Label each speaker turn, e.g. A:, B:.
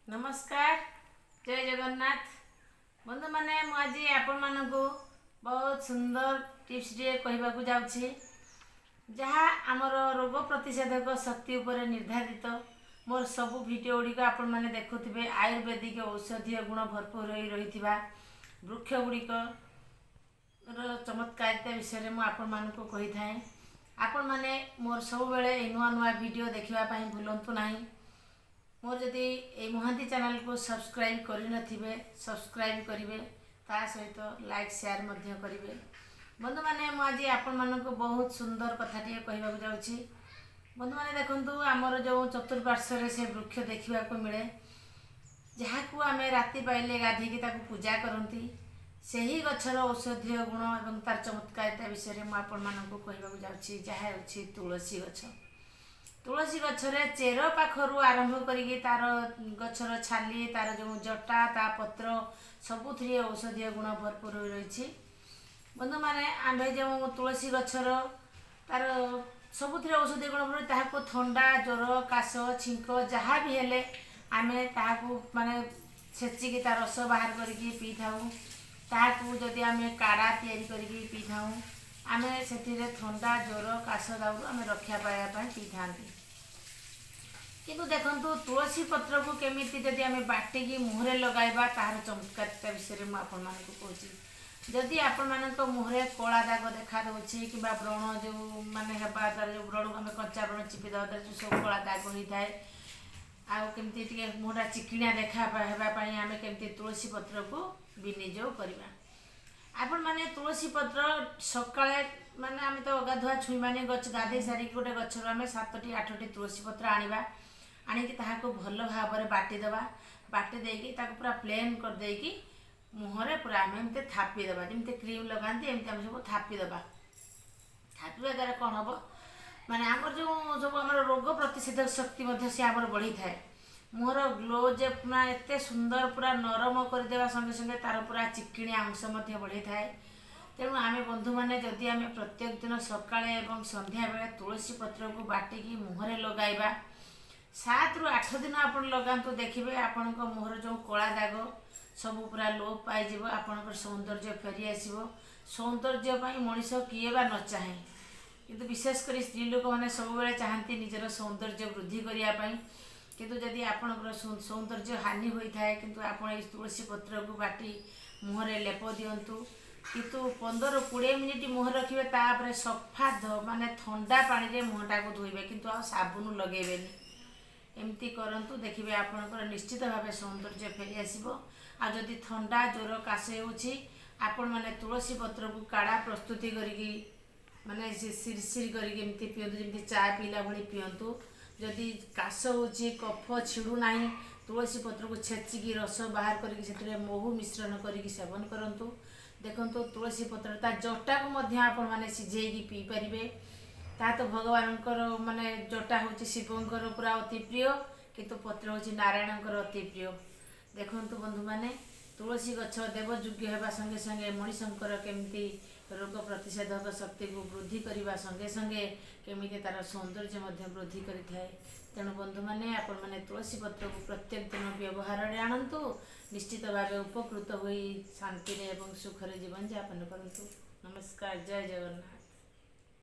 A: ନମସ୍କାର, ଜୟ ଜଗନ୍ନାଥ। ବନ୍ଧୁମାନେ, ମୁଁ ଆଜି ଆପଣମାନଙ୍କୁ ବହୁତ ସୁନ୍ଦର ଟିପ୍ସଟିଏ କହିବାକୁ ଯାଉଛି, ଯାହା ଆମର ରୋଗ ପ୍ରତିଷେଧକ ଶକ୍ତି ଉପରେ ନିର୍ଦ୍ଧାରିତ। ମୋର ସବୁ ଭିଡ଼ିଓ ଗୁଡ଼ିକ ଆପଣମାନେ ଦେଖୁଥିବେ। ଆୟୁର୍ବେଦିକ ଔଷଧୀୟ ଗୁଣ ଭରପୁର ହୋଇ ରହିଥିବା ବୃକ୍ଷ ଗୁଡ଼ିକର ଚମତ୍କାରିତା ବିଷୟରେ ମୁଁ ଆପଣମାନଙ୍କୁ କହିଥାଏ। ଆପଣମାନେ ମୋର ସବୁବେଳେ ଏଇ ନୂଆ ନୂଆ ଭିଡ଼ିଓ ଦେଖିବା ପାଇଁ ଭୁଲନ୍ତୁ ନାହିଁ। ମୋର ଯଦି ଏଇ ମହାନ୍ତି ଚ୍ୟାନେଲକୁ ସବସ୍କ୍ରାଇବ୍ କରିନଥିବେ, ସବସ୍କ୍ରାଇବ୍ କରିବେ, ତା ସହିତ ଲାଇକ୍, ସେୟାର ମଧ୍ୟ କରିବେ। ବନ୍ଧୁମାନେ, ମୁଁ ଆଜି ଆପଣମାନଙ୍କୁ ବହୁତ ସୁନ୍ଦର କଥାଟିଏ କହିବାକୁ ଯାଉଛି। ବନ୍ଧୁମାନେ, ଦେଖନ୍ତୁ, ଆମର ଯେଉଁ ଚତୁଃପାର୍ଶ୍ୱରେ ସେ ବୃକ୍ଷ ଦେଖିବାକୁ ମିଳେ, ଯାହାକୁ ଆମେ ରାତି ପାଇଲେ ଗାଧେଇକି ତାକୁ ପୂଜା କରନ୍ତି, ସେହି ଗଛର ଔଷଧୀୟ ଗୁଣ ଏବଂ ତାର ଚମତ୍କାରିତା ବିଷୟରେ ମୁଁ ଆପଣମାନଙ୍କୁ କହିବାକୁ ଯାଉଛି, ଯାହା ହେଉଛି ତୁଳସୀ ଗଛ। ତୁଳସୀ ଗଛରେ ଚେର ପାଖରୁ ଆରମ୍ଭ କରିକି ତାର ଗଛର ଛାଲି, ତାର ଯେଉଁ ଜଟା, ତା ପତ୍ର, ସବୁଥିରେ ଔଷଧୀୟ ଗୁଣ ଭରପୁର ହୋଇ ରହିଛି। ବନ୍ଧୁମାନେ, ଆମ୍ଭେ ଯେଉଁ ତୁଳସୀ ଗଛର ତାର ସବୁଥିରେ ଔଷଧୀୟ ଗୁଣ ଭରପୁର, ତାହାକୁ ଥଣ୍ଡା, ଜ୍ୱର, କାଶ, ଛିଙ୍କ ଯାହା ବି ହେଲେ ଆମେ ତାହାକୁ ମାନେ ଛେଚିକି ତା ରସ ବାହାର କରିକି ପିଇଥାଉ। ତାହାକୁ ଯଦି ଆମେ କାଢ଼ା ତିଆରି କରିକି ପିଇଥାଉ, ଆମେ ସେଥିରେ ଥଣ୍ଡା, ଜ୍ୱର, କାଶ ଦାଉରୁ ଆମେ ରକ୍ଷା ପାଇବା ପାଇଁ ପିଇଥାନ୍ତି। କିନ୍ତୁ ଦେଖନ୍ତୁ, ତୁଳସୀ ପତ୍ରକୁ କେମିତି ଯଦି ଆମେ ବାଟିକି ମୁହଁରେ ଲଗାଇବା, ତାହାର ଚମତ୍କାରିତା ବିଷୟରେ ମୁଁ ଆପଣମାନଙ୍କୁ କହୁଛି। ଯଦି ଆପଣମାନଙ୍କ ମୁହଁରେ କଳା ଦାଗ ଦେଖା ଦେଉଛି କିମ୍ବା ବ୍ରଣ ଯେଉଁ ମାନେ ହେବା ଦ୍ୱାରା, ଯେଉଁ ବ୍ରଣକୁ ଆମେ କଞ୍ଚା ବ୍ରଣ ଚିପି ଦେବା ଦ୍ୱାରା ଯେଉଁ ସବୁ କଳା ଦାଗ ହୋଇଥାଏ, ଆଉ କେମିତି ଟିକେ ମୁହଁଟା ଚିକିଣିଆ ଦେଖା ହେବା ପାଇଁ ଆମେ କେମିତି ତୁଳସୀ ପତ୍ରକୁ ବିନିଯୋଗ କରିବା? ଆପଣମାନେ ତୁଳସୀ ପତ୍ର ସକାଳେ, ମାନେ ଆମେ ତ ଅଗାଧୁଆ ଛୁଇଁବାନି, ଗଛ ଗାଧେଇ ସାରିକି ଗୋଟେ ଗଛରୁ ଆମେ ସାତଟି ଆଠଟି ତୁଳସୀ ପତ୍ର ଆଣିବା। ଆଣିକି ତାହାକୁ ଭଲ ଭାବରେ ବାଟିଦେବା। ବାଟି ଦେଇକି ତାକୁ ପୁରା ପ୍ଲେନ୍ କରିଦେଇକି ମୁହଁରେ ପୁରା ଆମେ ଏମିତି ଥାପିଦେବା। ଯେମିତି କ୍ରିମ୍ ଲଗାନ୍ତି, ଏମିତି ଆମେ ସବୁ ଥାପିଦେବା। ଥାପିବା ଦ୍ୱାରା କ'ଣ ହେବ? ମାନେ ଆମର ଯେଉଁ ସବୁ ଆମର ରୋଗ ପ୍ରତିଷେଧକ ଶକ୍ତି ମଧ୍ୟ ସେ ଆମର ବଢ଼ିଥାଏ। ମୁହଁର ଗ୍ଲୋ ଯେ ପୁରା ଏତେ ସୁନ୍ଦର, ପୁରା ନରମ କରିଦେବା ସଙ୍ଗେ ସଙ୍ଗେ ତାର ପୁରା ଚିକିଣିଆ ଅଂଶ ମଧ୍ୟ ବଢ଼ିଥାଏ। ତେଣୁ ଆମେ ବନ୍ଧୁମାନେ, ଯଦି ଆମେ ପ୍ରତ୍ୟେକ ଦିନ ସକାଳେ ଏବଂ ସନ୍ଧ୍ୟାବେଳେ ତୁଳସୀ ପତ୍ରକୁ ବାଟିକି ମୁହଁରେ ଲଗାଇବା, 7ରୁ 8 ଦିନ ଆପଣ ଲଗାନ୍ତୁ, ଦେଖିବେ ଆପଣଙ୍କ ମୁହଁର ଯେଉଁ କଳା ଦାଗ ସବୁ ପୁରା ଲୋପ ପାଇଯିବ, ଆପଣଙ୍କର ସୌନ୍ଦର୍ଯ୍ୟ ଫେରି ଆସିବ। ସୌନ୍ଦର୍ଯ୍ୟ ପାଇଁ ମଣିଷ କିଏ ବା ନ ଚାହେଁ? କିନ୍ତୁ ବିଶେଷ କରି ସ୍ତ୍ରୀ ଲୋକମାନେ ସବୁବେଳେ ଚାହାନ୍ତି ନିଜର ସୌନ୍ଦର୍ଯ୍ୟ ବୃଦ୍ଧି କରିବା ପାଇଁ। କିନ୍ତୁ ଯଦି ଆପଣଙ୍କର ସୌନ୍ଦର୍ଯ୍ୟ ହାନି ହୋଇଥାଏ, କିନ୍ତୁ ଆପଣ ଏଇ ତୁଳସୀ ପତ୍ରକୁ ବାଟି ମୁହଁରେ ଲେପ ଦିଅନ୍ତୁ। କିନ୍ତୁ 15-20 ମିନିଟ୍ ମୁହଁ ରଖିବେ, ତାପରେ ସଫା ମାନେ ଥଣ୍ଡା ପାଣିରେ ମୁହଁଟାକୁ ଧୋଇବେ, କିନ୍ତୁ ଆଉ ସାବୁନ ଲଗେଇବେନି। ଏମିତି କରନ୍ତୁ, ଦେଖିବେ ଆପଣଙ୍କର ନିଶ୍ଚିତ ଭାବେ ସୌନ୍ଦର୍ଯ୍ୟ ଫେରି ଆସିବ। ଆଉ ଯଦି ଥଣ୍ଡା, ଜ୍ୱର, କାଶ ହେଉଛି, ଆପଣମାନେ ତୁଳସୀ ପତ୍ରକୁ କାଢ଼ା ପ୍ରସ୍ତୁତି କରିକି, ମାନେ ସିରି ସିରି କରିକି ଏମିତି ପିଅନ୍ତୁ, ଯେମିତି ଚା ପିଇଲା ଭଳି ପିଅନ୍ତୁ। ଯଦି କାଶ ହେଉଛି, କଫ ଛିଡ଼ୁନାହିଁ, ତୁଳସୀ ପତ୍ରକୁ ଛେଚିକି ରସ ବାହାର କରିକି ସେଥିରେ ମହୁ ମିଶ୍ରଣ କରିକି ସେବନ କରନ୍ତୁ। ଦେଖନ୍ତୁ, ତୁଳସୀ ପତ୍ର ତା ଜଟାକୁ ମଧ୍ୟ ଆପଣମାନେ ସିଝେଇକି ପିଇପାରିବେ। ତାହା ତ ଭଗବାନଙ୍କର, ମାନେ ଜଟା ହେଉଛି ଶିବଙ୍କର ପୁରା ଅତି ପ୍ରିୟ, କିନ୍ତୁ ପତ୍ର ହେଉଛି ନାରାୟଣଙ୍କର ଅତି ପ୍ରିୟ। ଦେଖନ୍ତୁ ବନ୍ଧୁମାନେ, ତୁଳସୀ ଗଛ ଦେବଯୋଗ୍ୟ ହେବା ସଙ୍ଗେ ସଙ୍ଗେ ମଣିଷଙ୍କର କେମିତି ରୋଗ ପ୍ରତିଷେଧକ ଶକ୍ତିକୁ ବୃଦ୍ଧି କରିବା ସଙ୍ଗେ ସଙ୍ଗେ କେମିତି ତା'ର ସୌନ୍ଦର୍ଯ୍ୟ ମଧ୍ୟ ବୃଦ୍ଧି କରିଥାଏ। ତେଣୁ ବନ୍ଧୁମାନେ, ଆପଣମାନେ ତୁଳସୀ ପତ୍ରକୁ ପ୍ରତ୍ୟେକ ଦିନ ବ୍ୟବହାରରେ ଆଣନ୍ତୁ। ନିଶ୍ଚିତ ଭାବେ ଉପକୃତ ହୋଇ ଶାନ୍ତିରେ ଏବଂ ସୁଖରେ ଜୀବନଯାପନ କରନ୍ତୁ। ନମସ୍କାର, ଜୟ ଜଗନ୍ନାଥ।